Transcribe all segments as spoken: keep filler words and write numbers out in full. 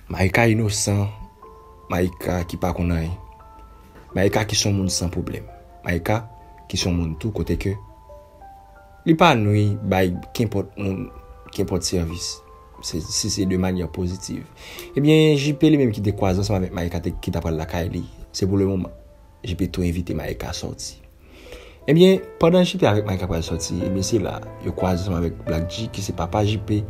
Maïka inosan, Maïka ki pa konn anyen, Maïka ki se yon moun san pwoblèm, Maïka ki se yon moun tou kote ke li pa nwi bay kenpòt moun, kenpòt sèvis, se, si se de manyè pozitiv. Ebyen, J P li menm ki te kwaze ansanm avèk Maïka te, ki t apral lakay li, se pou le moman, J P tou envite Maïka sòti. Ebyen, pandan J P avèk Maïka pral sòti, ebyen, se la yo kwaze ansanm avèk Black G, ki se papa J P.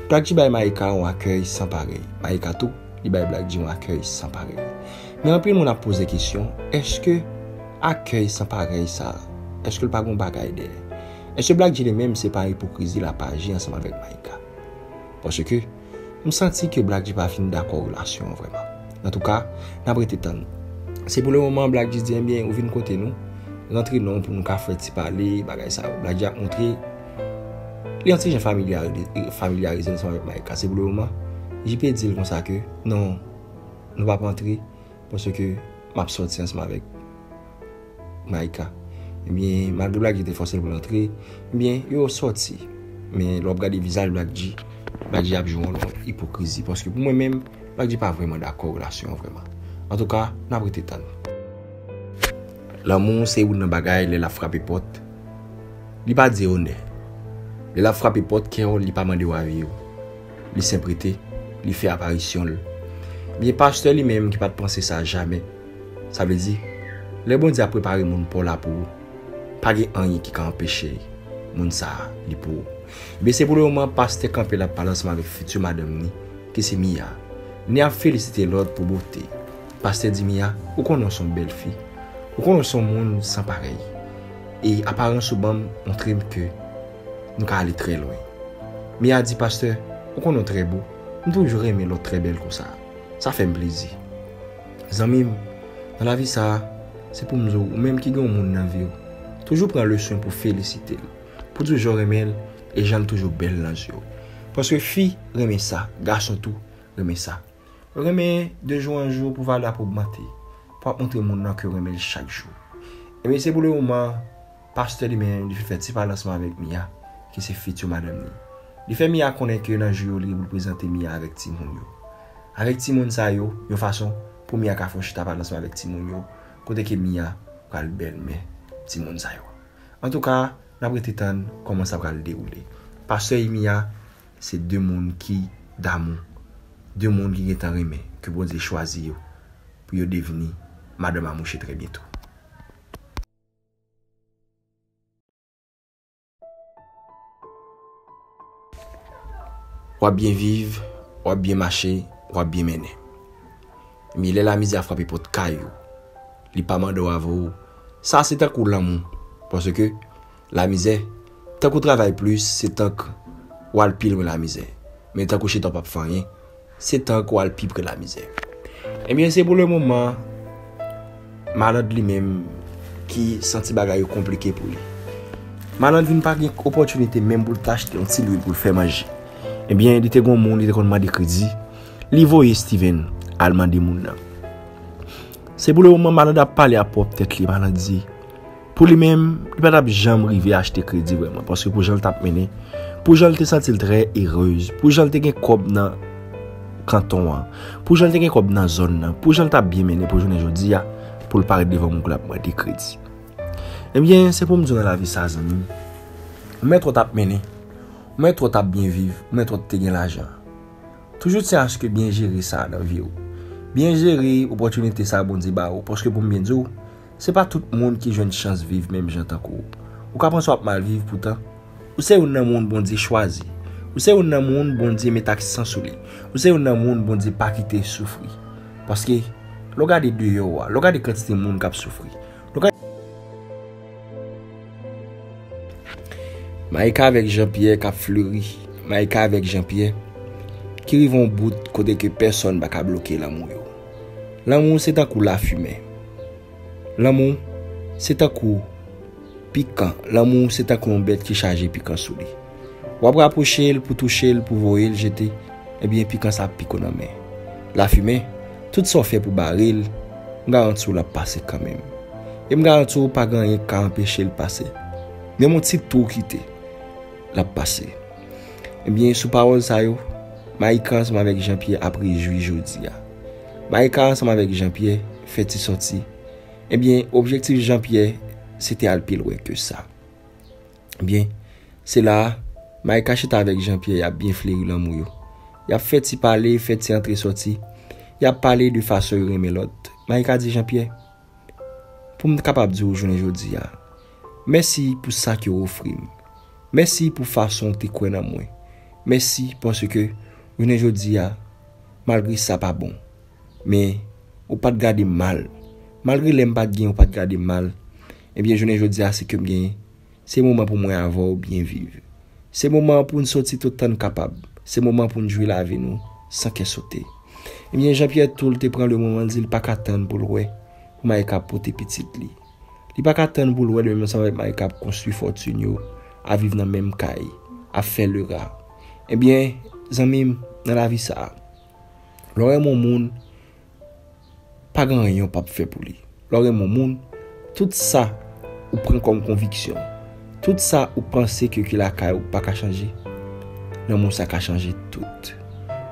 Black G bay Maïka yon akèy san parèy. Maïka tou, li bay Black G yon akèy san parèy. Men anpil moun ap poze kesyon, èske akèy san parèy sa, èske l pa gon bagay dèyè? Èske Black G li menm se pa ipokrizi l ap aji ansanm avèk Maïka? Paske m santi ke Black G pa fin dakò relasyon an vrèman. Antouka, n ap rete tann. Se pou le moman Black G di, ebyen, ou vin kote nou, rantre non pou nou ka fè ti pale, bagay sa yo. Black G ap montre li yon ti jan familyari-, familyarize ansanm avèk Maïka. Se pou le moman, J P di l konsa ke, non, nou p ap antre, paske m ap sòti ansanm avèk Maïka. Ebyen, malgre Black G te fòse l pou l antre, ebyen, yo sòti. Men lè w ap gade vizaj Black G, Black G ap jwe yon wòl ipokrizi. Paske pou mwen menm, Black G pa vrèman dakò relasyon an vrèman. Antouka, n ap rete tann. Lanmou se youn nan bagay lè l ap frape pòt. Li pa di onè. Lè l ap frape pòt kè w, li pa mande w avi w. Li senp rete, li fè aparisyon l. Ebyen, pastè li menm ki pa t panse sa jamè. Sa vle di, lè Bondye ap prepare moun pa w la pou ou, pa gen anyen ki ka anpeche moun sa a li pou ou. Ebyen, se pou le moman, pastè kanpe l ap pale ansanm avèk fiti madanm ni, ki se Mia. Ni ap felisite lòt pou bote. Pastè di Mia, ou konnen w se yon bèl fi. Ou konnen w se yon moun san parèy. E aparans ou ban m montre m ke nou ka ale trè lwen. Mia di, pastè, ou konnen w trè bo. M toujou renmen lè w trè bèl konsa. Sa fè m plezi. Zanmi m, nan lavi sa a, se pou m di w, ou menm ki gen yon moun nan vi w, toujou pran leson pou felisite l, pou di w jan w renmen l e jan l toujou bèl nan zye w. Paske fi renmen sa, gason tou renmen sa. Renmen de jou an jou pou valè ap ogmante, pou ap montre moun nan ke w renmen l chak jou. Ebyen, se pou le moman, pastè li menm, li fin fè ti pale ansanm avèk Mia, ki se fiti madanm ni. Li fè Mia konnen ke nan jou yo, li gen pou l prezante Mia avèk timoun yo. Avèk timoun sa yo, yon fason pou Mia ka fè yon chita pale ansanm avèk timoun yo, kote ke Mia pral bèlmè timoun sa yo. Antouka, n ap rete tann kòman sa pral dewoule. Pastè e Mia, se de moun ki damou, de moun ki gentan renmen, ke Bondye chwazi yo pou yo devni madanm a mouche trè byento. W ap byen viv, w ap byen mache, w ap byen mennen. Men lè lamizè ap frape pòt kay ou, li pa mande w avè w. Sa se tankou lanmou. Paske lamizè, tankou travay plis, se tank w al pi lwen lamizè. Men tankou chita w p ap fè anyen, se tank w al pi pre lamizè. Ebyen, se pou le moman, Maland li menm ki santi bagay yo konplike pou li. Maland vin pa gen opòtinite menm pou l ta achte yon ti lwil pou l fè manje. Ebyen, li te gon moun, li te konn mande kredi. Li voye Steven al mande moun nan. Se pou le moman, Maland ap pale a pwòp tèt li, Maland di, pou li menm, li pa t ap janm rive achte kredi vrèman, paske pou jan l t ap mennen, pou jan l te santi l trè erez, pou jan l te gen kòb nan kanton an, pou jan l te gen kòb nan zòn nan, pou jan l t ap byen mennen pou jounen jodi a, pou l parèt devan moun pou l ap mande kredi. Ebyen, se pou m di w nan lavi sa, zanmi m, ou mèt twò t ap mennen, ou mèt twò t ap byen viv, ou mèt twò t te gen lajan. Toujou tyen aske byen jere sa nan vi w. Byen jere opòtinite sa Bondye ba ou, paske pou m byen di w, se pa tout moun ki jwenn chans viv menm jan tankou w. Ou ka panse w ap mal viv, poutan, ou se youn nan moun Bondye chwazi. Ou se youn nan moun Bondye met aksan sou li. Ou se youn nan moun Bondye pa kite soufri. Paske, lè w gade deyò a, lè w gade kantite moun k ap soufri, lè w gade Maïka avèk Jean-Pierre k ap fleri. Maïka avèk Jean-Pierre ki rive yon bout kote ke pèsonn pa ka bloke lanmou yo. Lanmou se tankou lafimen. Lanmou se tankou pikan. Lanmou se tankou yon bèt ki chaje pikan sou li. W ap rapwoche l pou touche l, pou voye l jete, ebyen, pikan sa ap pike w nan men. Lafimen, tout sa w fè pou bare l, m garanti w l ap pase kanmenm. E m garanti w pa gen anyen k ka anpeche l pase. Menm yon ti twou w kite, l ap pase. Ebyen, sou pawòl sa yo, Maïka ansanm avèk Jean-Pierre ap rejwi jodi a. Maïka ansanm avèk Jean-Pierre fè ti sòti. Ebyen, objektif Jean-Pierre, se te al pi lwen ke sa. Ebyen, se la a, Maïka chita avèk Jean-Pierre, y ap byen fleri lanmou yo. Y ap fè ti pale, fè ti antre sòti. Y ap pale de fason yo renmen lòt. Maïka di Jean-Pierre, pou m kapab di w jounen jodi a, mèsi pou sa ke w ofri m. Mèsi pou fason w te kwè nan mwen. Mèsi paske jounen jodi a, malgre sa pa bon, men ou pa t gade m mal. Malgre lè m pa t gen, ou pa t gade m mal. Ebyen, jounen jodi a, se ke m genyen. Se moman pou mwen avè w byen viv. Se moman pou n soti tout tan n kapab. Se moman pou n jwi lavi nou san kè sote. Ebyen, Jean-Pierre tou, l te pran le moman, l di l pa ka tann pou l wè pou Maïka pote pitit li. Li pa ka tann pou l wè li menm ansanm avèk Maïka ap konstwi fòtin yo, ap viv nan menm kay, ap fè lera. Ebyen, zanmi m, nan lavi sa a, lè w renmen yon moun, pa gen anyen w p ap fè pou li. Lè w renmen yon moun, tout sa ou pran kòm konviksyon, tout sa ou panse ke ki lakay ou pa ka chanje, lanmou sa ka chanje tout.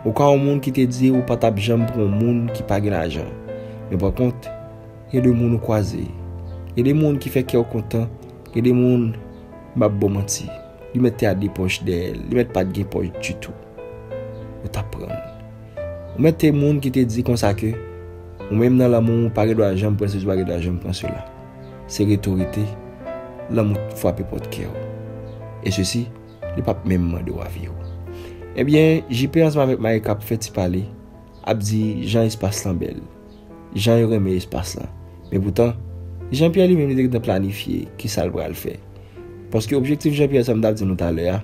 Ou ka yon moun ki te di ou pa t ap janm pran yon moun ki pa gen lajan. Men pa kont, gen de moun ou kwaze. Gen de moun ki fè kè w kontan. Gen de moun, m ap ba w manti, li mèt te a de pòch dèyè l, li mèt pa t gen pòch ditou. Ou t ap pran l. Ou mèt te moun ki te di konsa ke ou menm nan lanmou ou pa gen dwa janm pran sesi, ou pa gen dwa janm pran sela. Se rete w rete, lanmou frape pòt kè w. E sesi, li p ap menm mande w avi w. Ebyen, J P ansanm avèk Maïka ap fè ti pale, ap di jan espas lan bèl, jan yo renmen espas lan. Men poutan, Jean-Pierre li menm li te gentan planifye kisa l pral fè. Paske objektif Jean-Pierre, sa m t ap di nou talè a,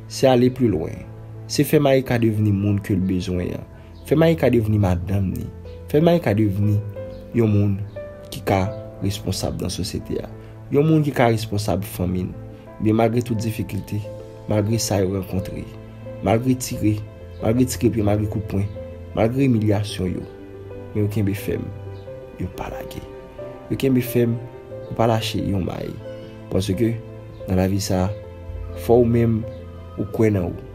se ale pli lwen. Se fè Maïka devni moun ke l bezwen an. Fè Maïka devni madanm ni. Fè Maïka devni yon moun ki ka responsab nan sosyete a. Yon moun ki ka responsab fanmi n. Men malgre tout difikilte, malgre sa yo rankontre, malgre tire, malgre ti krepye, malgre kout pwen, malgre imilyasyon yo, men yo kenbe fèm, yo pa lage. Yo kenbe fèm, yo pa lache yon may. Paske nan lavi sa a, fò ou menm ou kwè nan ou.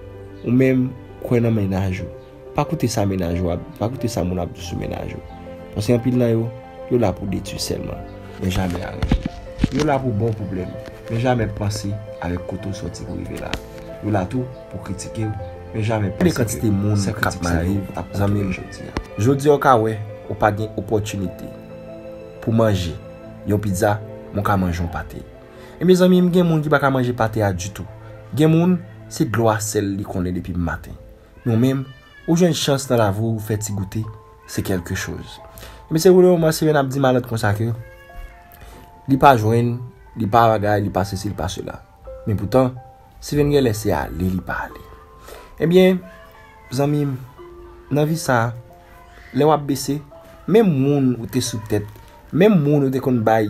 Ou menm kwè nan mennaj ou. Pa koute sa mennaj ou ap, pa koute sa moun ap di sou mennaj ou. Paske anpil nan yo, yo la pou detwi sèlman, men jamè aranje. Yo la pou ba w pwoblèm, men jamè panse avèk kote w sòti pou rive la. Yo la tou pou kritike w, men jamè panse ke kantite moun k ap mal viv ap zanmi m jodi a. Jodi a w ka wè ou pa gen opòtinite pou manje yon pizza, men w ka manje yon pate. E mezanmi, m gen moun ki pa ka manje pate a ditou. Gen moun, se dlo a sèl li konnen depi maten. Nou menm, ou jwenn chans nan lavi w, ou fè ti goute, se kèlke choz. Men se pou le moman, Steven ap di Malant konsa ke li pa jwenn, li pa bagay, li pa sesi, li pa sela. Men poutan, Steven genlè se ale li pa ale. Ebyen, zanmi m, nan vi sa a, lè w ap bese, menm moun ou te sou tèt, menm moun ou te konn bay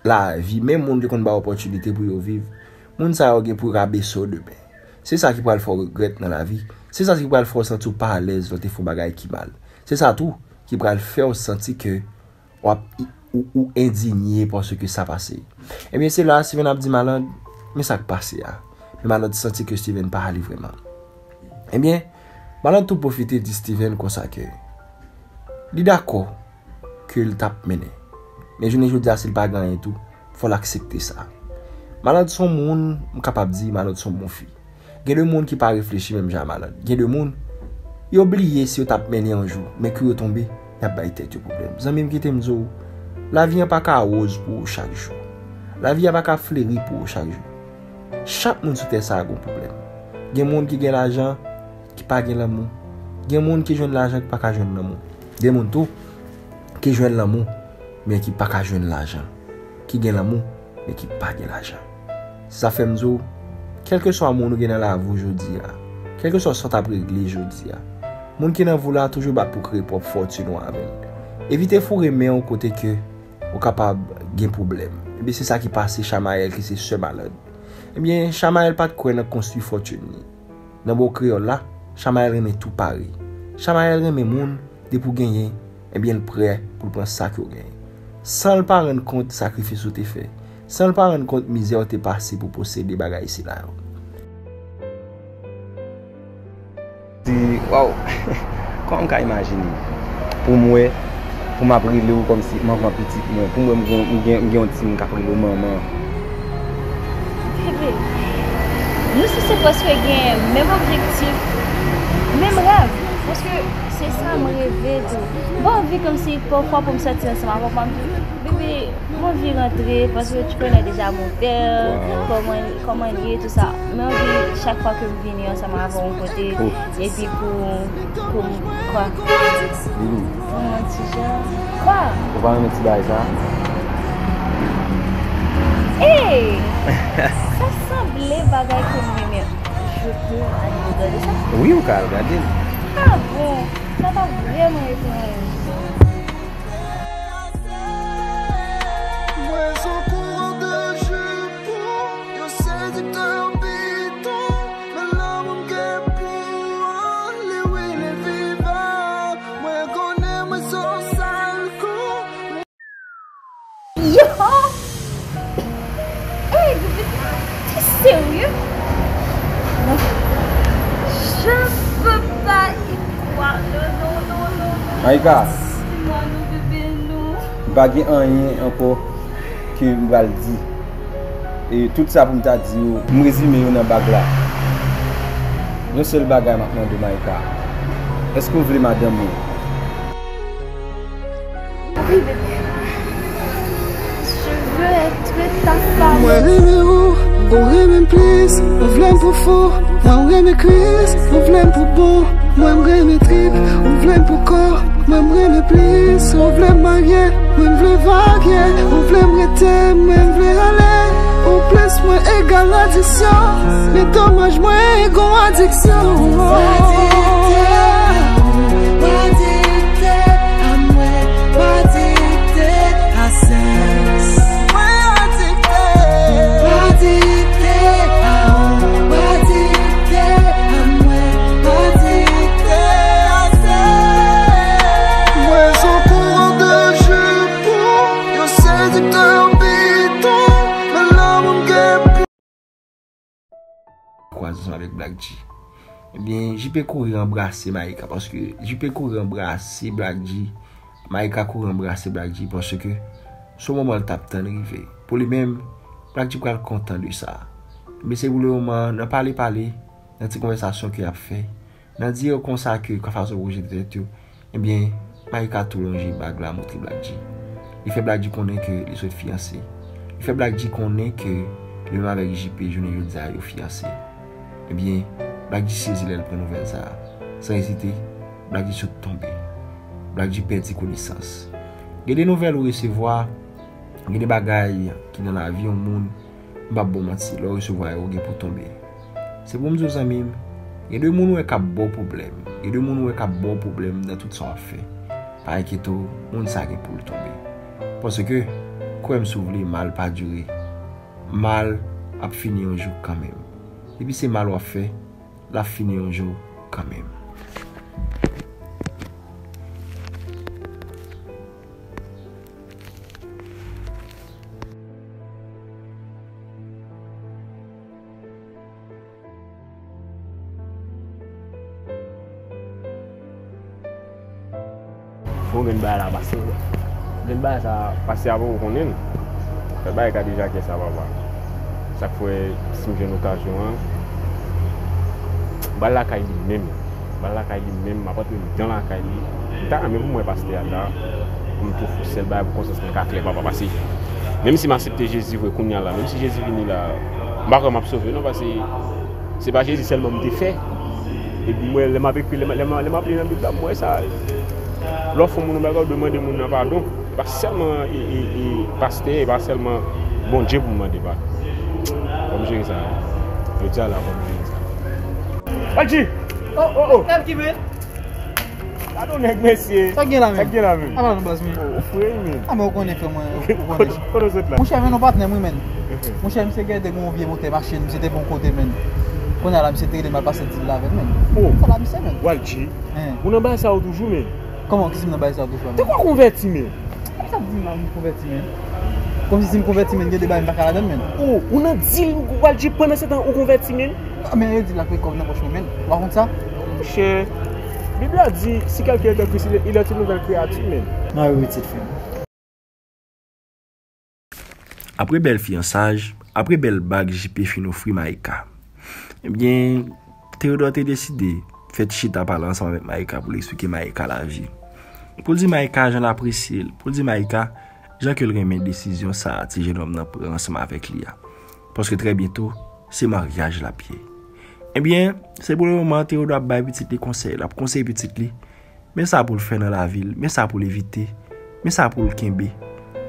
lavi, menm moun ki konn ba w opòtinite pou yo viv, moun sa yo gen pou rabese w demen. Se sa ki pral fè w regrèt nan lavi. Se sa ki pral fè w santi w pa alèz lè w te fè yon bagay ki mal. Se sa tou ki pral fè w santi ke w ap, ou, ou endinye paske sa pase. Ebyen, se la Steven ap di Maland, men sa k pase a. Men Maland santi ke Steven pa ale vrèman. Ebyen, Maland tou pwofite di Steven konsa ke li dakò ke l t ap mennen. Men jounen jodi a, si l pa gen anyen tou, fò l aksepte sa. Maland se yon moun, m kapab di, Maland se yon bon fi. Gen de moun ki pa reflechi menm jan a Maland. Gen de moun, yo bliye si yo t ap mennen yon jou, men kou yo tonbe, y ap bay tèt yo pwoblèm. Zanmi m, kite m di w, lavi an pa ka woz pou ou chak jou. Lavi a pa ka fleri pou ou chak jou. Chak moun sou tè sa a gon pwoblèm. Gen moun ki gen lajan, ki pa gen lanmou. Gen moun ki jwenn lajan, ki pa ka jwenn lanmou. Gen moun tou ki jwenn lanmou, men ki pa ka jwenn lajan. Ki gen lanmou, men ki pa gen lajan. Se sa fè m di w, kèlkeswa moun ou gen nan lavi w jodi a, kèlkeswa sa w t ap regle jodi a, moun ki nan vi w la toujou bat pou kreye pwòp fòtin ou avè l. Evite foure men w kote ke ou kapab gen pwoblèm. Ebyen, se sa ki pase Chamayèl ki se sè Maland. Ebyen, Chamayèl pa t kwè nan konstwi fòtin li. Nan mo kreyòl la, Chamayèl renmen tou pare. Chamayèl renmen moun, depi w genyen, ebyen, l prè pou l pran sa ke w genyen. San l pa rann kont sakrifis ou te fè. San l pa rann kont mizè w te pase pou posede bagay sila yo. Si Waw, kòman m ka imajine pou m wè, pou m ap rele w kòmsi manman pitit mwen, pou m wè m gen, m gen, m gen yon timoun k ap rele w manman. Bebe, nou sanse prèske gen menm objektif, menm rèv, paske se sa m reve tou. M pa anvi kòmsi pafwa pou m sòti ansanm avè w, pa m di, bebe, m anvi rantre, paske tu connais déjà mon père, kòman, kòman l ye, tou sa. M anvi chak fwa ke m vini ansanm avè w yon kote, epi pou, pou m, kwa? Loulou. Pou mwen ti jan. Kwa? Ou pa renmen ti bagay sa? Ey! Sa sanble bagay ke m renmen. Je peux aller regarder ça? Wi, ou ka al gade l. Ah bon? Sa t ap vrèman etranj. Mwen se yon kourè de jupon, yon sediktè bidon, men lanmou m gen pou ou, li wi, li vivan. Mwen konnen mwen se yon sal kou. Yo! Ey, bebe, t'es sérieux? Non. Je peux pas y croire. Non, non, non, non, non. Maïka. Dis-moi non, bebe, non. M pa gen anyen ankò ke m pral di. E tout sa pou m ta di yo, m rezime yo nan bag la. Yon sèl bagay m ap mande w, Maïka. Èske w vle madanm mwen? Oui, bébé. Je veux être ta femme. Mwen renmen ou, ou renmen m plis, ou vle m pou fou. Mwen renmen kwis, ou vle m pou bon. Mwen m renmen trip, ou vle m pou kò. Mwen m renmen plis, ou vle m marye. Mwen m vle varye, ou vle m rete. Mwen m vle ale, ou plis mwen egal adiksyon. Men domaj mwen gon adiksyon. Adikte a ou, adikte a mwen, adikte a sèks. Mwen adikte. Adikte a ou, adikte a mwen, adikte a sèks. Mwen se yon kourè de jupon, yon sediktè bidon, men lanmou m gen pou Kwaze ansanm avèk Black G. Ebyen, J P kouri anbrase Maïka, paske J P kouri anbrase Black G. Maïka kouri anbrase Black G, paske se moman l t ap tann rive. Pou li menm, Black G pral kontan de sa. Men se pou le moman, nan pale pale, nan ti konvèsasyon ke y ap fè, nan di yo konsa ke, k ap fason pou jete tèt yo, ebyen, Maïka tou lonje bag la montre Black G. Li fè Black G konnen ke li sot fiyanse. Li fè Black G konnen ke li menm avèk J P jounen jodi a yo fiyanse. Ebyen, Black G sezi lè l pran nouvèl sa a. San ezite, Black G sot tonbe. Black G pèdi konesans. Gen de nouvèl ou resevwa, gen de bagay ki nan lavi yon moun, m p ap ba w manti, lè w resevwa yo, ou gen pou w tonbe. Se pou m di w, zanmi m, gen de moun ou wè k ap ba w pwoblèm. Gen de moun ou wè k ap ba w pwoblèm nan tout sa w ap fè. Pa enkyete w, moun sa gen pou l tonbe. Paske, kwè m si w vle, mal pa dire. Mal ap fini yon jou kanmenm. Depi se mal w ap fè, l ap fini yon jou kanmenm. Fò gen bagay la pase. Gen bagay sa pase avan ou konnen l. Fè bagay ka deja kè sa papa. Sa k fè si m jwenn okazyon an, m pral lakay li menm. M pral lakay li menm, m ap antre anndan lakay li. M ta renmen pou m wè pastè a la, pou m tou fè sèl bagay pou konsyans mwen ka klè papa. Pase menm si m aksepte Jezi vre kounye a la, menm si Jezi vini la, m pa kwè m ap sove non, pase se pa Jezi sèlman m te fè. Epi m wè lè m ap ekri, lè m, lè m, lè m ap li nan Bib la, m wè sa. Lè w fè moun yon bagay, ou dwe mande moun nan padon. E pa sèlman e, e, e pastè, e pa sèlman Bondye pou m mande padon. Fò m jere sa. Jodi a la, fò m jere sa. Adji! Oh, oh, oh! Elki, men! Gade yon nèg, mesye! Sa k gen la menm? Sa k gen la menm? Apa non, baz, men? Oh, ou fre wi, men. Ah, men ou konnen, frè mwen, ou konnen. Kote, kote w sot la? Monchè, men non, patnè m wi, men. Monchè, misye gen de gon vye motè machin, misye te bon kote, men. Kounye a la, misye te rele m al pase dil la avè l, men. Oh! Sa la, misye, men. Walji. Hein. Ou nan bagay sa yo toujou, men. Kòman, kisa m nan bagay sa yo toujou la, men? Te kwa konvèti, men? Sa vle di m konvèti, men? Kòmsi si m konvèti, men, gen de bagay m pa ka ladann, men. Oh, ou nan dil, Walji, pandan se tan ou konvèti, men? Ah, men yo di l ap met kòb nan pòch mwen, men. Ou pa konn sa? Monchè, Bib la di, si quelqu'un est en Christ, il est une nouvelle créature, men. Mari pitit fi m. Apre bèl fiyansaj, apre bèl bag J P fin ofri Maïka, ebyen, Théodore te deside fè ti chita pale ansanm avèk Maïka pou l eksplike Maïka lavi. Pou l di Maïka jan l apresye l, pou l di Maïka jan ke l renmen desizyon sa a ti jenòm nan pran ansanm avèk li a. Paske trè byento, se maryaj l ap ye. Ebyen, se pou le moman Théodore ap bay pitit li konsèy, l ap konseye pitit li, men sa pou l fè nan lavi l, men sa pou l evite, men sa pou l kenbe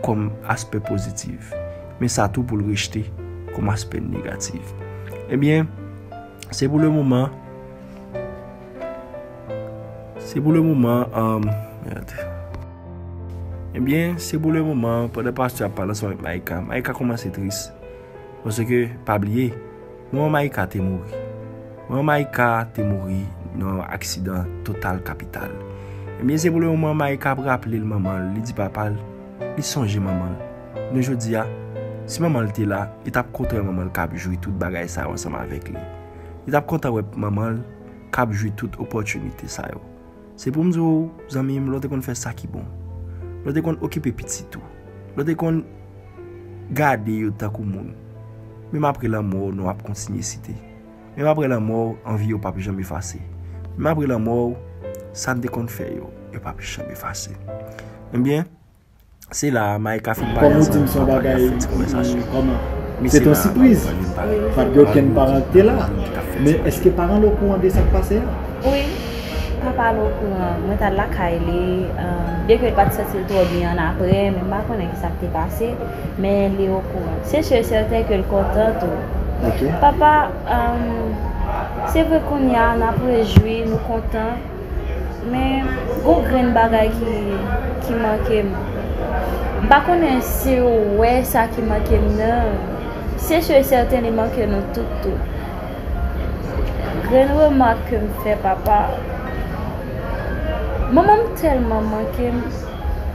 kòm aspè pozitif, men sa tou pou l rejte kòm aspè negatif. Ebyen, se pou le moman, se pou le moman, um, mèd. Ebyen, se pou le moman, pandan pastè ap pale ansanm avèk Maïka, Maïka kòmanse tris. Paske, pa bliye, manman Maïka te mouri. Manman Maïka te mouri nan yon aksidan total kapital. Ebyen, se pou le moman Maïka ap raple l manman l, li di papa l, li sonje manman l. Men jodi a, si manman l te la, li t ap kontan wè manman l k ap jwi tout bagay sa yo ansanm avèk li. Li t ap kontan wè manman l k ap jwi tout opòtinite sa yo. Se pou m di w, zanmi m, lè w te konn fè sa ki bon, lè w te konn okipe pitit ou, lè w te konn gade yo tankou moun, menm apre lanmò w, non w ap kontinye site. Menm apre lanmò w, anvi yo p ap janm efase. Menm apre lanmò w, sa n te konn fè yo, yo p ap janm efase. Ebyen, se la a Maïka fin pale ansanm avèk papa l, y ap fè ti konvèsasyon. Mesye la, pa gen anyen m pa renmen. Pa t gen okenn paran ki te la. Men èske paran l okouran de sa k pase a? Wi, papa l okouran. Mwen t al lakay li, um, byenke l pa t santi l twò byen annapre, men m pa konnen ki sa k te pase, men li okouran. Se si e sèten ke l kontan tou. Ok. Papa, um, se vre kounye a n ap rejwi, nou kontan, men gon grenn bagay ki, ki manke m. M pa konnen si w wè sa ki manke m nan. Se si e sèten li manke nou tout tou. Grenn remak ke m fè, papa. Manman m tèlman manke m.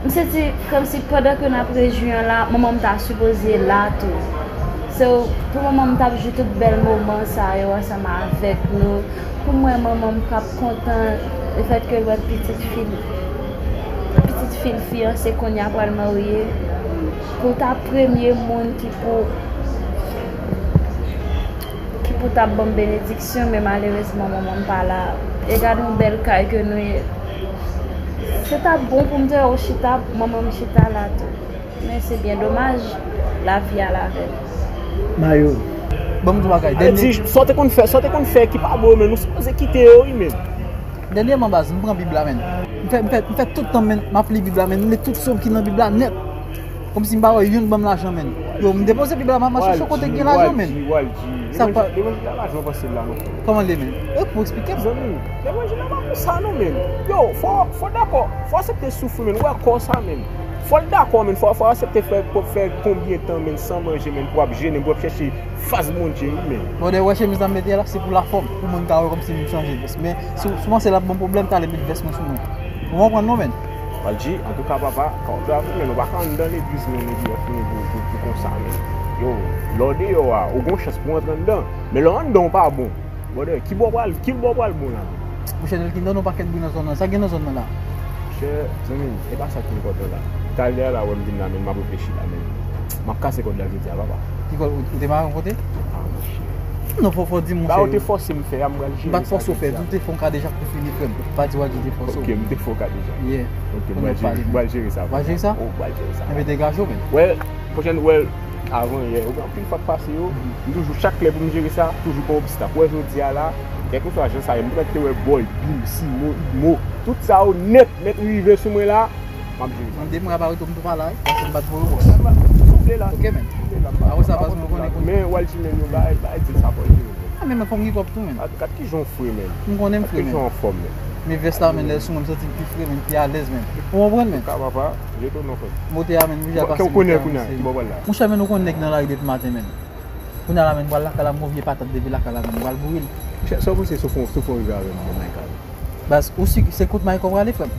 M santi kòmsi pandan ke n ap rejwi an la, manman m ta sipoze la tou. So, pou manman m t ap jwi tout bèl moman sa yo ansanm avèk nou. Pou m wè manman m k ap kontan lefètke l wè pitit fi l, pitit fi l fiyanse kounye a pral marye. Pou l ta premye moun ki pou ki pou t ap ban m benediksyon, men malerezman, manman m pa la. E gade yon bèl kay ke nou ye. Se t ap bon pou m te wè w chita, manman m chita la tou. Men se byen domaj, lavi al avè l. Mayo. Ban m di w bagay. Dènye, sa w te konn fè, sa w te konn fè ki pa bon, men nou sipoze kite yo, wi, men. Dènyèman, baz, m pran Bib la, men. M fè, m fè, m fè tout tan, men, m ap li Bib la, men. M li tout sòm ki nan Bib la nèt. Kòmsi m pa wè youn ban m lajan, men. Yo, m depoze Bib la, m ap mache sou kote k gen lajan, men. Sa k pa... Levanjil la pa jan w panse l la, non. Kòman l ye, men? Ou pou eksplike m? Zanmi, levanjil la pa konsa, non, men. Yo, fò, fò dakò, fò aksepte soufri, men. Ou wè kò sa, men. Fò l dakò, men. Fò, fò aksepte fè, fè konbyen tan, men, san manje, men, pou w ap jene, pou w ap chèche fas Bondye, wi, men. Bon, de wè chemiz la m mete la, se pou lafòm, pou moun ka wè kòmsi m chanje. Men, si, si w panse l ap ban m pwoblèm, talè met vès mwen sou mwen. Ou konprann, non, men? Walji, antouka, papa, ka w bravo, men, ou pa ka anndan legliz, men, epi w ap fini pou, pou, pou konsa, men. Yo, lè w deyò a, ou gon chans pou w antre anndan. Men lè w anndan, ou pa bon. Brother, ki bò pral, ki bò pral bon la, men? Monchè, Nelkin, donn nou pakèt bri nan zòn nan. Sa gen nan zòn nan la? Monchè, zanmi m, e pa sa ki enpòtan la. Talè a la, wè m vin la, men m ap reflechi la, men m ap kase kòd la jodi a, papa. Ki kòd? Ou, ou te mare yon kote? Ah, monchè. Non, fò, fò di m, monchè. Ba, ou te fòse m fè a, m pral jere sa jodi a. M pa t fòse w fè, tou te fè yon kadejak pou fini, frè m. Pa di w a di te fòse w. Ok, m te fè yon kadejak. Yeah. Ok, m pral jere, m pral jere sa. W pral jere sa? Oh, m pral jere sa. Enben, degaje w, men. Well, pwochèn, well, avan yè, ou gen anpil fwa k pase yo, m toujou, chak lè pou m jere sa, toujou gon obstak. Ou wè jodi a la, kèlkeswa jan sa ye, m te mèt te wè Boy, Bill, Simo, Idmo, tout sa yo nèt, nèt rive sou mwen la, m ap jere sa. Nan de mwa, pa rete, m tou pa la, wi, paske m pa t voye w. Souple la. Ok, men. Souple la. Apre sa, baz, mwen konnen, konnen. Men, Walji, men, yo bay, bay, di sa, Boy, jere. Ah, men, men, fò m hip hop tou, men. Kat, kat kijan w fre, men? M konnen m fre, men. Kat kijan w anfòm, men? Men vès la, men, lè l sou mwen, m santi m pi fre, men, pi alèz, men. Ou konprann, men? Ka papa, jete w non, frè. Motè a, men, m vle pase motè a, men, se... Ki bò pral la? Monchè, men, nou konn nèg nan lari depi maten, men. Kounye a la, men, m pral lakay la, m gon vye patat depi lakay la, men, m pral boure l. Monchè, sa w panse si w fè, si w fè rive avè m nan Mayka? Baz, ou si se kot Mayka w prale, frè m?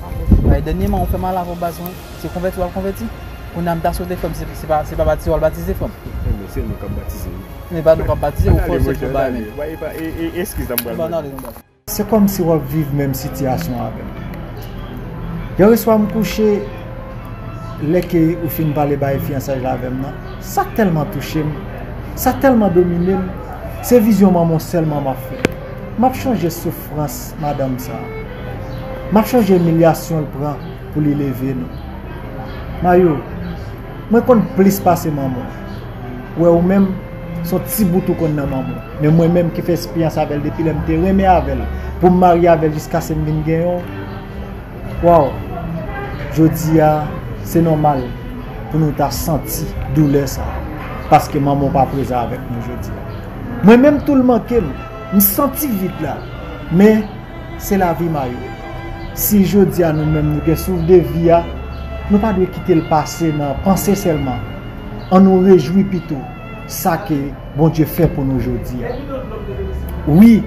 Ay, dènyèman, ou fè mal avè w, baz, mwen. Se konvèti w al konvèti. Kounye a, m ta swete, frè m, se, se pa, se pa batize w al batize, frè m. Enben, se nou k ap batize, wi. Men pa nou k ap batize, ou fò se pou bay, men. Eskiz la, m pral... Bon, ale, non, baz. Se kòmsi w ap viv menm sitiyasyon avè m. Yèreswa m kouche, lè ke ou fin pale bay fiyansaj la avè m nan, sa tèlman touche m, sa tèlman domine m, se vizyon manman w sèlman m ap fè. M ap chonje soufrans madanm sa a. M ap chonje imilyasyon l pran pou li leve nou. Mayo, mwen konn plis pase manman w. Wè ou menm, se yon ti bout ou konn nan manman w. Men mwen menm ki fè esperyans avè l depi lè m te renmen avè l, pou m marye avè l jiskaske m vin genyen w. Waw, jodi a, se nòmal pou nou ta santi doulè sa a, paske manman w pa prezan avèk nou jodi a. Mwen menm tou l manke m, m santi vid la, men se lavi Mayo. Si jodi a nou menm nou gen souf de vi a, nou pa dwe kite l pase nan panse sèlman. Ann nou rejwi pito sa ke Bondye fè pou nou jodi a. Wi,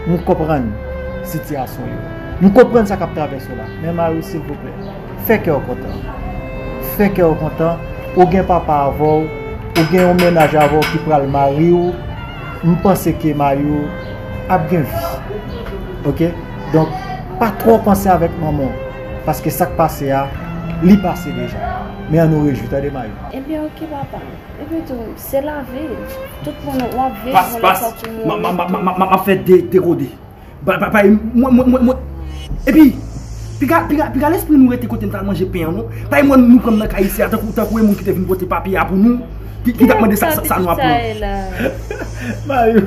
m konprann sitiyasyon yo. M konprann sa k ap travèse w la. Men Mayo, silvouplè, fè kè w kontan. Fè kè w kontan. Ou gen papa avè w, ou gen yon mennaj avè w ki pral marye w. M panse ke Mayo ap gen vi. Oke? Donk, pa twò panse avèk manman w. Paske sa k pase a, li pase deja. Men ann nou rejwi, tande Mayo. Ebyen, oke, papa. Epi tou, se lavi. Tout moun w ap viv, yon lè fòk ou mouri tou. Pas, pas. M ap fè de, dekode. Bay, bay, bay, mwen, mwen, mwen, mwen. Epi, piga, piga, piga lespri nou rete kote n t al manje pen an, non. Bay mwen nou pran nan kay isi a, tankou, tankou e moun ki te vin pote papye a pou nou, ki, ki t ap mande sa, sa, sa nou ap pran. Mayo.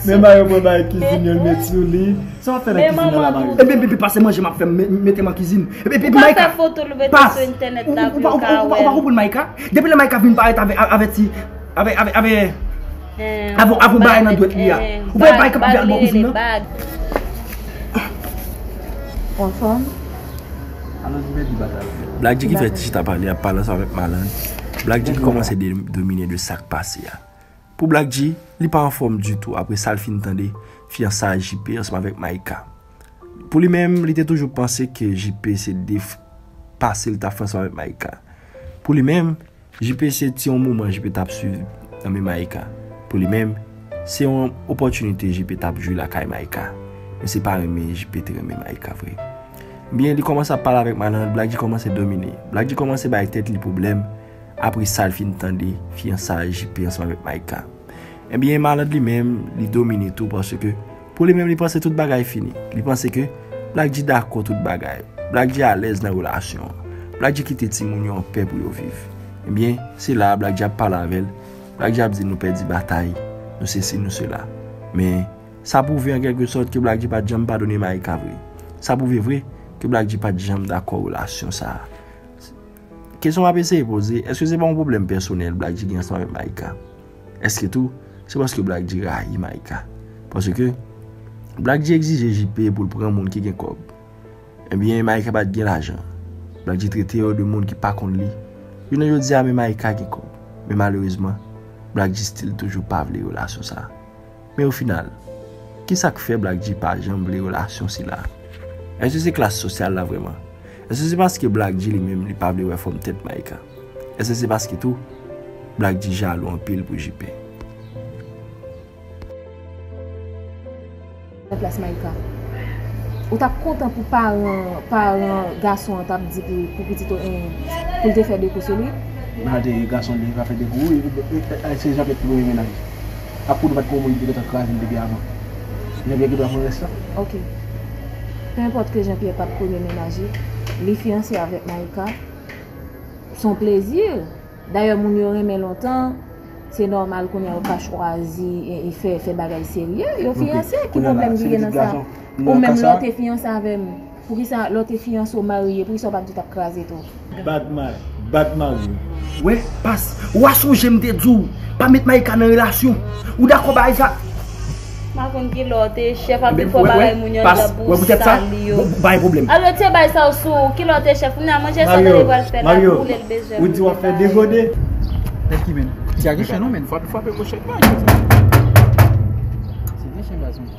Men Mayo pran bagay kizin yo, l met sou li. Sa w ap fè nan kizin nan la, Mayo? Epi, epi, epi, pase manje m ap fè, m, m, mete m an kizin. Epi, epi, epi, Maïka. Ou pa fè foto l ou mete sou entènèt la pou yo ka wè l. Ou pa konprann Maïka? Depi lè Maïka vin parèt avè, avè ti, avè, avè, avè, avè, avè yon bagay nan dwèt li a. Ou pa wè Maïka pa vle al bò kouzin nan? Anfòm? Black G ki fè ti chita pale, ap pale ansanm avèk Malann. Black G ki kòmanse de, domine de sa k pase a. Pou Black G, li pa anfòm ditou apre sa l fin tande fiyansay J P ansanm avèk Maïka. Pou li menm, li te toujou panse ke J P se de f-, pase li t ap fè ansanm avèk Maïka. Pou li menm, J P se ti yon moman J P t ap swiv nan men Maïka. Pou li menm, se yon opòtinite J P t ap jwi lakay Maïka. Men se pa renmen J P te renmen Maïka vre. Byen, li kòmanse ap pale avèk Malann, Black G kòmanse domine. Black G kòmanse bay tèt li pwoblèm. Apre sa l fin tande fiyansay J P ansanm avèk Maïka. Ebyen, Malann li menm, li domine tou paske pou li menm li panse tout bagay fini. Li panse ke Black G dakò tout bagay. Black G alèz nan relasyon an. Black G kite timoun yo an pè pou yo viv. Ebyen, se la a Black G ap pale avè l. Black G ap di nou pèdi batay, nou sesi, nou sela. Men, sa pwouve an kèlke sòt ke Black G pa t janm padone Maïka vre. Sa pwouve vre ke Black G pa t janm dakò relasyon sa a. Kesyon m ap eseye poze, èske se pa yon pwoblèm pèsonèl Black G gen ansanm avèk Maïka? Èske tou, se paske Black G rayi Maïka? Paske Black G egzije J P pou l pran moun ki gen kòb. Ebyen, Maïka pa t gen lajan. Black G trete yo de moun ki pa konn li. Jounen jodi a, men Maïka gen kòb. Men malerezman, Black G still toujou pa vle relasyon sa a. Men o final, kisa k fè Black G pa janm vle relasyon sila? Èske se klas sosyal la vrèman? Èske se paske Black G li menm li pa vle wè fòm tèt Maïka? Èske se paske tou Black G jalou anpil pou J P? Nan plas Maïka. Ou t ap kontan pou paran, paran gason an t ap di pou, pou pitit ou, eh, pou l te fè de kou sou li? Malgre gason li pa fè de kou, e, e, e, se Jean-Pierre ki premye mennaj. Ak kou nou pa t gon moun ki te gentan kraze l depi avan. Jean-Pierre gen dwa pran rès la. Ok. Peu importe que Jean-Pierre pa t premye mennaj li, li fiyanse avèk Maïka. Se yon plezi. Dayè, moun yo renmen lontan, se nòmal kounye a yo ka chwazi e, e fè, fè bagay serye. Yo fiyanse, ki pwoblèm ki gen nan sa? Ou menm lè w te fiyanse avè m, poukisa lè w te fiyanse w marye, poukisa w pa t di w t ap kraze tou? Bad ma-, bad mari. Wè, pas, w a sonje m te di w, pa met Maïka nan relasyon. Ou dakò bagay sa? M pa konn kilè w te chèf, apil fwa bagay moun yo anndan pou w sali yo. Bay pwoblèm. Alò, tye bagay sa yo sou ou, kilè w te chèf? Kounye a manje sa w tande pral fè la, boule l bezwen. Ou di w ap fè degode? Nèg ki menm? Ti a gen chen non, menm. Fwa, fwa pe pochèt bagay sa. Se gen chen baz mwen.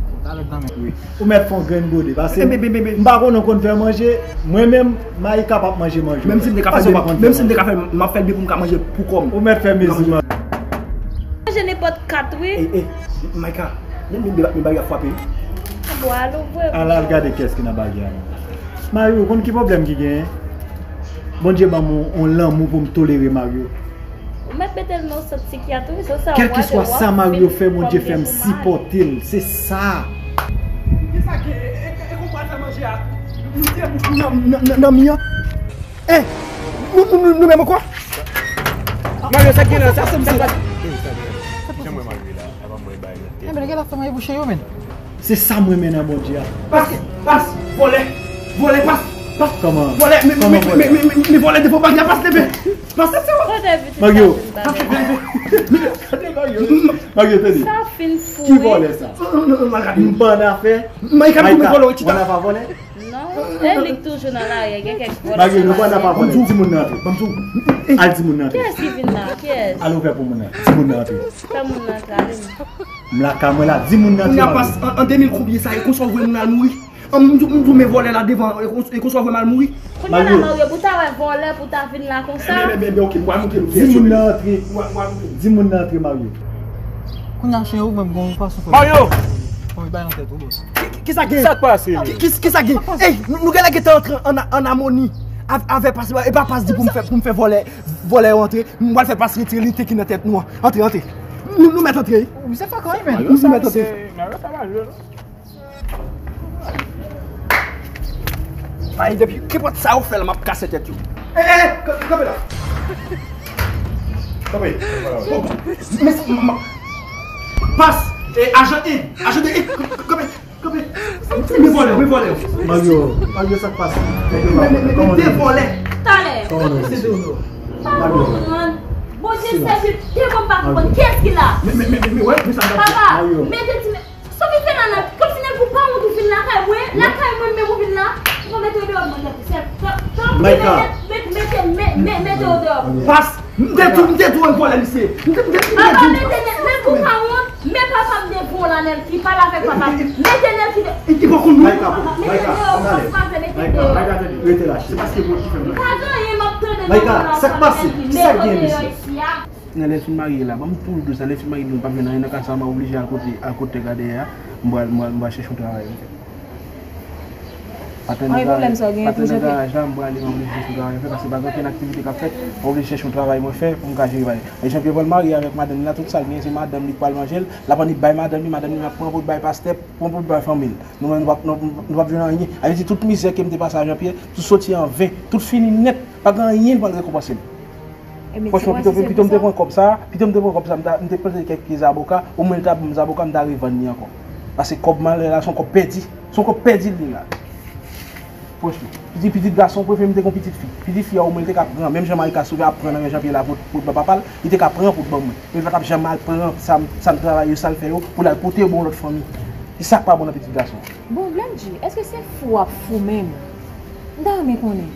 Ou talè nan men. Wi. Ou mèt fè yon grenn gode, pase m pa konnen w konn fè manje, mwen menm, Maïka p ap manje manje. Menm si m te ka fè, menm si m te ka fè, m ap fè l byen pou m ka manje pou kò m. Ou mèt fè mezi man. Manje nenpòt kat, wi. Ey, ey, Maïka, men, men, men, men bagay ap frape. Al ouvri. Al, al gade kiyès ki nan bagay la. Mario, ou konn ki pwoblèm ki genyen? Bondye ban m yon, yon lanmou pou m tolere Mario. Ou mèt mete l nan sant sikyatri, se sa. Kèlkeswa sa Mario fè, Bondye fè m sipòte l. Se sa. Kisa ki, e, e, e, e konprann sa manje a? Nou te boukou nan, nan, nan, nan mi an. Eh, nou, nou, nou, nou menm ankò? Mario, sa k gen la, sa, sa, sa, sa. Jan mwen Mario la, avan mwen bay. Enben, gen la fanm ebouche yo, men. Se sa mwen renmen nan Bondye a. Pas, pas, vòlè, vòlè, pas, pas. Kòman? Vòlè, men, men, vòlè? Men, men, men, men vòlè devan bagay la, pas, leve. Pas, leve. Mario. Pas, leve, leve. Mario, tande. Sa fin fou, wi. Ki vòlè sa? Non, non, non, non, Mario. M pa nan afè. Maika, m tounen vòlè, ou chita. Maika, ou nan afè vòlè? Non, e li k toujou nan lari a, gen kèk vòlè. Mario, nou pa nan afè vòlè. Di moun nan antre. Al di moun nan antre. Kiyès ki vin la? Kiyès? Al ouvè pou moun nan. Di moun nan antre. Fè moun nan antre, ale. M lakay mwen la, di moun nan antre. Kounye a pas, an, an de mil konbyen sa, e konsa w voye moun al mouri? An, m di w, m di w, men vòlè la devan, e kon-, e konsa w voye m al mouri? Kounye a la, Mario, pou ta wè vòlè, pou ta vin la konsa. Men, men, men, men, ok, m pral montre nou kiyès yo. Di moun nan antre. Di moun nan antre, Mario. Kounye a, chen ou menm, gon fason fè. Mario! Bon, bay nan tèt ou, bòs. Ki, ki, kisa gen? Sa k pase? Ki, ki, kisa gen? Ey, nou, nou genlè gentan antre an, an amoni av-, avè pas, e pa pas di pou m fè, pou m fè vòlè, vòlè yo antre. M pral fè pas retire lite ki nan tèt nou an. Antre, antre. Nou, nou mèt antre. Misye fè kòy, men. Nou mèt antre. Mario sa pa jwe, non. Ay, depi ki pòt sa yo fè la, m ap kase tèt yo. Eh, eh, eh, kanpe la. Kanpe. Pas, eh, ajan en, ajan de, eh, kanpe, kanpe. Men vòlè, men vòlè. Mario, Mario, sa k pase? Men, men, men, men, men vòlè. Talè. Mario. Pa konprann. Bondye sèvi, te bon pa konprann. Kiyès ki la? Men, men, men, men, men, wè, men sa. Papa, mete ti men. Sophie fè la nan, kòmsi nèg ou pa wont ou vin lakay mwen, lakay mwen menm ou vin la, ou pa mete yo deyò mwen tanpri sèl. Tanpri mete, mete, mete, mete yo deyò. Pas, m te di w, m te di w vòlè misye. M te, m te, m te di w. Papa, mete nèg, nèg ou pa wont, men papa m devan w la, Nelky, pale avèk papa m. Mete Nelky de. Li poko nou. Maika, Maika, mete deyò, pas, pas, mete deyò. Maika, tande, rete la, cheri. Se paske mwen ki fè m la. Pa gen anyen m ap tande nan Maika, sa k pase? Kisa k gen, mesye? Nan lè l fin marye la, ban m tou l di w sa, lè l fin marye, nou p ap jwenn anyen nan kay sa, m a oblije al kote, al kote nèg la dèyè a, m pral, m pral, m pral chèche yon travay m fè. Pa tann nan garaj, pa tann nan garaj la, m prale, m oblije chèche yon travay m fè, paske pa gen okenn aktivite k ap fèt, m oblije chèche yon travay mwen fè pou m ka jere bagay. E Jean Pierre pral marye avèk madanm li la, tout sa l genyen se madanm li k pral manje l, l ap annik bay madanm li, madanm li ap pran pou l bay pastè, pran pou l bay fanmi l. Nou menm nou p ap, nou, nou p ap jwenn anyen. Sa vle di tout mizè ke m te pase a Jean Pierre, tout soti an ven, tout fini nèt, pa gen anyen l pral rekonpanse m. Franchman, pito, pito m te pran kòb sa, pito m te pran kòb sa, m ta, m te plante kèk pye zaboka, omwen l ta ban m zaboka, m ta revann li ankò. Paske kòb malè la, se yon kòb pèdi. Se yon kòb pèdi l ye la. Franchman. Pitit, pitit gason, prefere m te gon pitit fi. Pitit fi a, omwen l te ka pran, menm jan Maïka sove ap pran nan men Jean Pierre la pou, pou l ban papa l, li te ka pran pou l ban mwen. Men l pa t ap janm al pran sa m, sa m travay yo, sa l fè yo, pou l al pote yo ba yon lòt fanmi. Se sa k pa bon nan pitit gason. Bon, Blemdji, èske se fou w ap fou menm? M ta renmen konnen.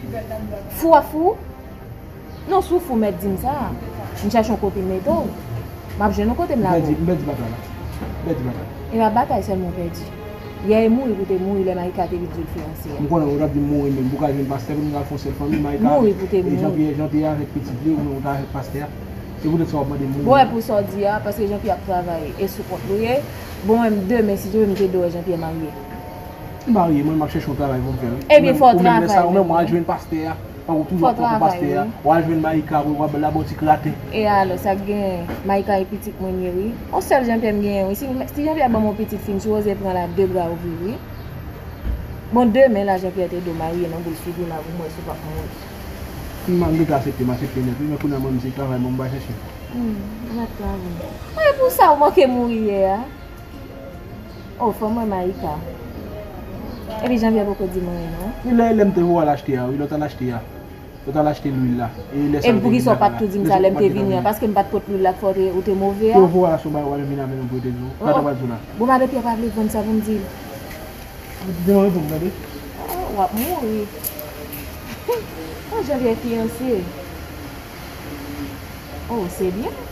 Fou w ap fou? Non, si w fou, mèt di m sa. M chache yon kote m mete w. M ap jwenn yon kote m lage w. M pèdi, m pèdi batay la. M pèdi batay. E pa batay sèlman w pèdi. Yè e mouri pou te mouri lè Maïka te vin di l fiyanse a. M konnen ou t ap di m mouri menm pou w ka jwenn pastè pou nou al fè yon sèl fanmi, Maïka avèk Jean Pierre, Jean Pierre avèk pitit li, ou menm ou t avèk pastè a. Se poutèt sa w ap mande m mouri. Bon, e pou sa w di a, paske Jean Pierre ap travay e sou kont li ye. Bon, menm demen, si Dye vle, m te dwe wè Jean Pierre marye. M marye, mwen, m ap chèche yon travay pou m fè, wi. Ebyen, fò w travay menm. Ou menm, ou menm, w al jwenn pastè a. Tankou toujou ap pran pou pastè a. W al jwenn Maïka, wi, w ap ba l yon ti kraten. E alò, sa k genyen? Maïka e pitit mwen ye, wi. Yon sèl Jean Pierre m genyen, wi. Si, si Jean Pierre ban m yon pitit fi, m sipoze pran l a de bra ouvri, wi. Bon, demen la, Jean Pierre te dwe marye non, boul figi m a pou m wè si w p ap mouri. M, m deja aksepte, m aksepte nèt, wi, men kounye a mwen, m se travay mwen, m pral chèche. Hmm, m ap travay. Mwen, e pou sa w manke mouri yè a? Oh, fò m wè Maïka. Epi Jean Pierre poko di m anyen, non. Ni lè, lè m te voye al achte a, wi, lè w t al achte a. Lè w t al achte lwil la. E lè sa. Epi poukisa w pa t tou di m sa lè m te vini an? Paske m pa t pot lwil la k fè w te, ou te move a? Yo voye al achte yon bagay, w al vin avè m pou yo te di w. Sa w t ap di la? Bon, madan Pierre pa vle vann sa pou m di l. Ou te devan pou m gade? Oh, w ap mouri. Oh, Jean Pierre fiyanse. Oh, se byen.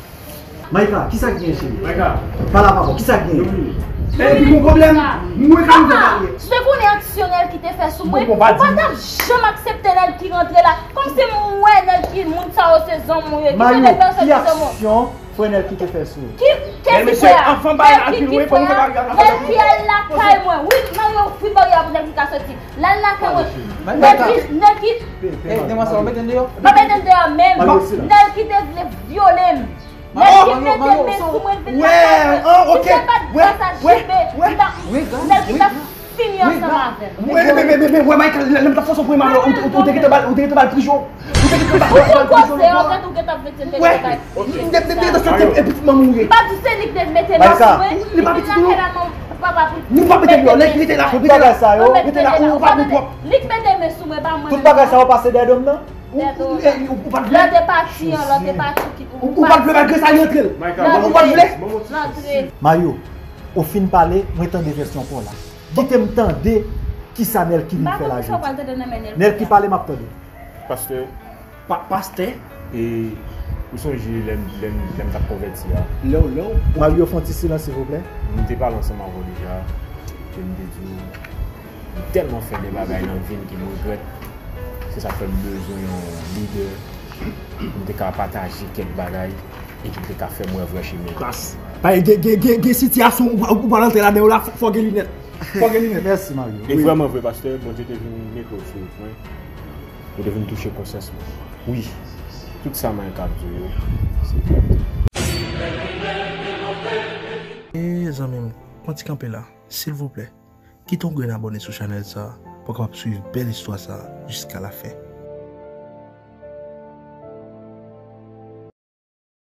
Maïka, kisa k genyen, cheri? Maïka. Pale avè m, kisa k genyen? Epi gon pwoblèm, mwen ka rive marye. Si w te konnen aksyon Nelky te fè sou mwen, ou pa t ap janm aksepte Nelky rantre la. Kòmsi m wè Nelky, moun sa yo se zanmi w ye. Ki kote pèsòn ki zanmi w? Frè Nèl ki te fè sou. Ki, kiyès ki fè a? Nèl ki, ki fè a? Nèl ki al lakay mwen. Wi, Mario, wi, Mario, pou Nèl ki ka soti. L al lakay mwen. Nèl ki, Nèl ki, demwazèl, w mete m deyò? Pa mete m deyò menm. Nèl ki te vle vyole m. Nèl ki mete men sou mwen, vin lakay mwen. Si se pa t gras a J B, m ta, Nèl ki t ap fini ansanm avè m. Wi, men, men, men, men, wè, Michael, lè, lè m t ap fòse pou Emmanuel, ou, ou, ou te gentan ba l, ou te gentan ba l prizon. Ou te gentan ba l prizon. Ou kòze, ou gentan, ou gentan mete tèt ou bay. Nèg, nèg, nèg, nèg, e pitit manman ou ye. M pa di se li ki te mete men sou mwen. Li pa pitit ou non. Papa pou. Nou pa mete men, nèg, rete la, rete la. Tout bagay sa yo, rete la, ou pa gen pwòp. Li k mete men sou mwen, pa mwen menm non. Tout bagay sa yo pase dèyè do m nan. Ou, ou, ou, ou pa t vle. Lè w te pati an, lè w te pati, ou, ou pa t vle, malgre sa, li antre l. Ou pa t vle. L antre. Mario, ou fin pale, mwen tande vèsyon pa w la. Kite m tande kisa Nèl ki vin fè la jodi. Nèl ki pale, m ap tande. Pastè. Pa, pastè. E ou sonje lè m, lè m, lè m t ap konvèti a? Lè w, lè w. Mario, fè yon ti silans, silvouplè. M te pale ansanm avè w deja. E m te di w, m tèlman fè de bagay nan vi m ke m regrèt. Se sa k fè m bezwen yon lidè pou m te ka pataje kèk bagay e ki te ka fè m wè vrè chemen. Bas. Pa gen, gen, gen, gen sitiyasyon ou, ou, ou pral antre ladan yo la, fò, fò gen linèt. Fò gen linèt. Mèsi, Mario. E vrèman vre, pastè, Bondye te vin mete w sou wout mwen. Ou te vin touche konsyans mwen. Wi. Tout sa Mike ap di yo, se verite. E zanmi m, pran ti kanpe la, silvouplè. Kite yon grenn abòne sou chanèl sa a pou w kapab swiv bèl istwa sa a jiska lafen.